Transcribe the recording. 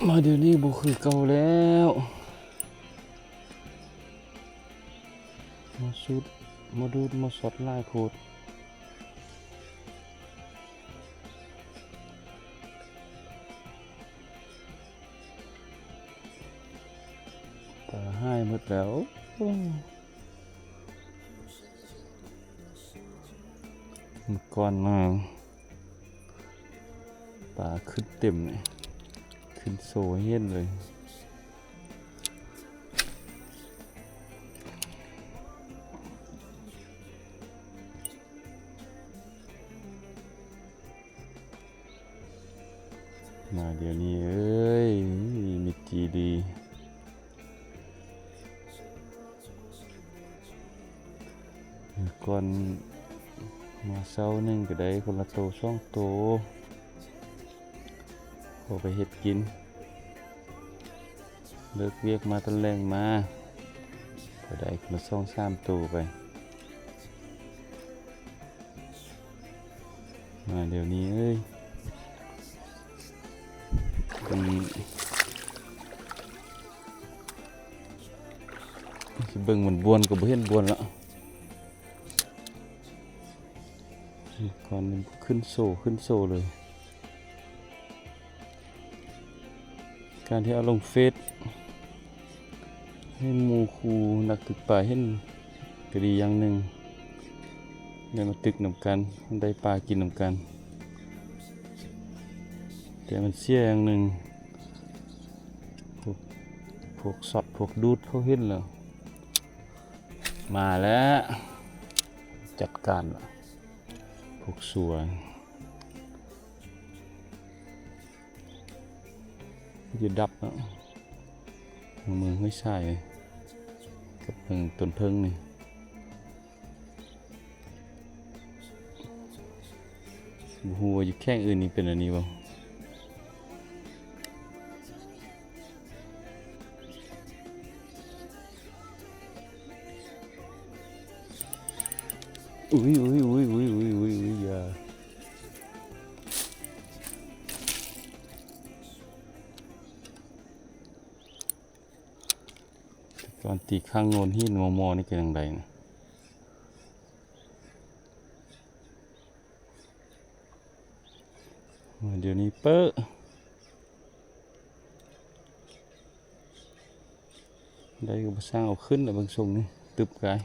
ມາດຽວນີ້ບໍ່ຄືເກົ່າແລ້ວ ມາຊຸດ ມາດູດ ມາຊັອດຫຼາຍໂພດ. ປາຫາຍໝົດແລ້ວ. ມື້ກ່ອນມາ ປາຂຶ້ນເຕັມເລີຍ ຂຶ້ນໂຊໃຫ້ເຫັນເລີຍ. ມາດຽວນີ້ເອີຍ ມິດຈີດີ. ກ່ອນມາເຊົ້າໜຶ່ງກໍໄດ້ຄົນລະໂຕສອງໂຕ ພໍໄປເຮັດກິນ. ເລີກວຽກມາຕອນແລງມາ ກໍໄດ້ຄົນລະສອງສາມໂຕໄປ. ມາດຽວນີ້ເອີຍ ເບິ່ງ ຊິເບິ່ງມັນບ່ອນກໍບໍ່ເຫັນບ່ອນລະ. ກ່ອນຂຶ້ນໂຊ ຂຶ້ນໂຊເລີຍ. ການທີ່ເອົາລົງເຟສໃຫ້ໝູ່ຄູ່ນັກຕຶກປາເຫັນກໍດີຢ່າງໜຶ່ງ ໄດ້ມາຕຶກນຳກັນ ໄດ້ປາກິນນຳກັນ. ແຕ່ມັນເສຍຢ່າງໜຶ່ງ ພວກ ພວກຊັອດ ພວກດູດເຂົາເຫັນແລ້ວ ມາແລ້ວ ຈັດການລະ ພວກຊົ່ວ. ຢູ່ດັບເນາະ ເມືອງຫ້ວຍຊາຍກັບເມືອງຕົ້ນເຜິ້ງນີ້ ບໍ່ຮູ້ວ່າຢູ່ແຂວງອື່ນນີ້ເປັນອັນນີ້ບໍ່. ອຸ້ຍ ອຸ້ຍ ອຸ້ຍ ອຸ້ຍ ອຸ້ຍ ອຸ້ຍ ຢ່າ. ຕອນຕີຂ້າງໂງນຫີນມໍ່ໆນີ້ກໍຍັງໄດ້ນະ. ດຽວນີ້ເປິ ໄດ້ກໍບໍ່ຊ່າງເອົາຂຶ້ນແລ້ວ ເບິ່ງຊົງນີ້ ຕຶບກາຍ.